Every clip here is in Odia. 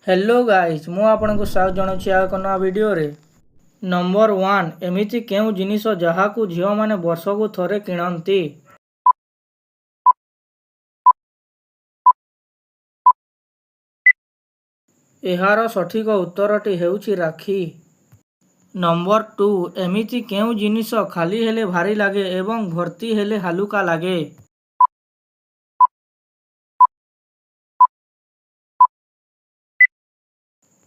ହ୍ୟାଲୋ ଗାଇଜ୍, ମୁଁ ଆପଣଙ୍କୁ ସ୍ୱାଗତ ଜଣାଉଛି ଆଉ ଏକ ନୂଆ ଭିଡ଼ିଓରେ। ନମ୍ବର 1, ଏମିତି କେଉଁ ଜିନିଷ ଯାହାକୁ ଝିଅମାନେ ବର୍ଷକୁ ଥରେ କିଣନ୍ତି? ଏହାର ସଠିକ ଉତ୍ତରଟି ହେଉଛି ରାକ୍ଷୀ। ନମ୍ବର 2, ଏମିତି କେଉଁ ଜିନିଷ ଖାଲି ହେଲେ ଭାରି ଲାଗେ ଏବଂ ଭର୍ତ୍ତି ହେଲେ ହାଲୁକା ଲାଗେ?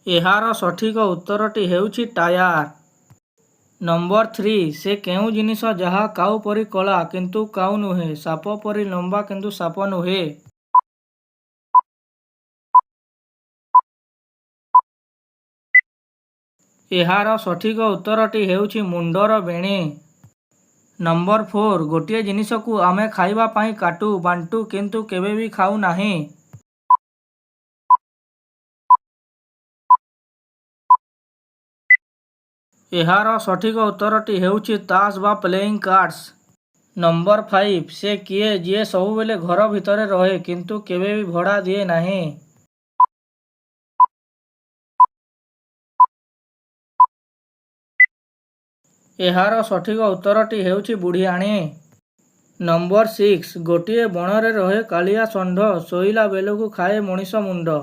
ଏହାର ସଠିକ ଉତ୍ତରଟି ହେଉଛି ଟାୟାର। ନମ୍ବର 3, ସେ କେଉଁ ଜିନିଷ ଯାହା କାଉ ପରି କଳା କିନ୍ତୁ କାଉ ନୁହେଁ, ସାପ ପରି ଲମ୍ବା କିନ୍ତୁ ସାପ ନୁହେଁ? ଏହାର ସଠିକ ଉତ୍ତରଟି ହେଉଛି ମୁଣ୍ଡର ବେଣୀ। ନମ୍ବର 4, ଗୋଟିଏ ଜିନିଷକୁ ଆମେ ଖାଇବା ପାଇଁ କାଟୁ, ବାଣ୍ଟୁ, କିନ୍ତୁ କେବେ ବି ଖାଉ ନାହିଁ। ଏହାର ସଠିକ ଉତ୍ତରଟି ହେଉଛି ତାସ୍ ବା ପ୍ଲେଇଂ କାର୍ଡସ୍। ନମ୍ବର 5, ସେ କିଏ ଯିଏ ସବୁବେଳେ ଘର ଭିତରେ ରହେ କିନ୍ତୁ କେବେ ବି ଭଡ଼ା ଦିଏ ନାହିଁ? ଏହାର ସଠିକ ଉତ୍ତରଟି ହେଉଛି ବୁଢ଼ିଆଣୀ। ନମ୍ବର 6, ଗୋଟିଏ ବଣରେ ରହେ କାଳିଆ ଷଣ୍ଢ, ଶୋଇଲା ବେଳକୁ ଖାଏ ମଣିଷ ମୁଣ୍ଡ।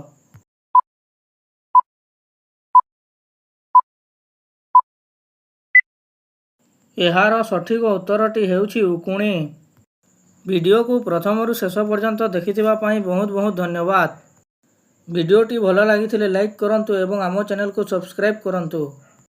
ଏହାର ସଠିକ ଉତ୍ତରଟି ହେଉଛି ଉକୁଣି। ଭିଡ଼ିଓକୁ ପ୍ରଥମରୁ ଶେଷ ପର୍ଯ୍ୟନ୍ତ ଦେଖିଥିବା ପାଇଁ ବହୁତ ବହୁତ ଧନ୍ୟବାଦ। ଭିଡ଼ିଓଟି ଭଲ ଲାଗିଥିଲେ ଲାଇକ୍ କରନ୍ତୁ ଏବଂ ଆମ ଚ୍ୟାନେଲକୁ ସବସ୍କ୍ରାଇବ୍ କରନ୍ତୁ।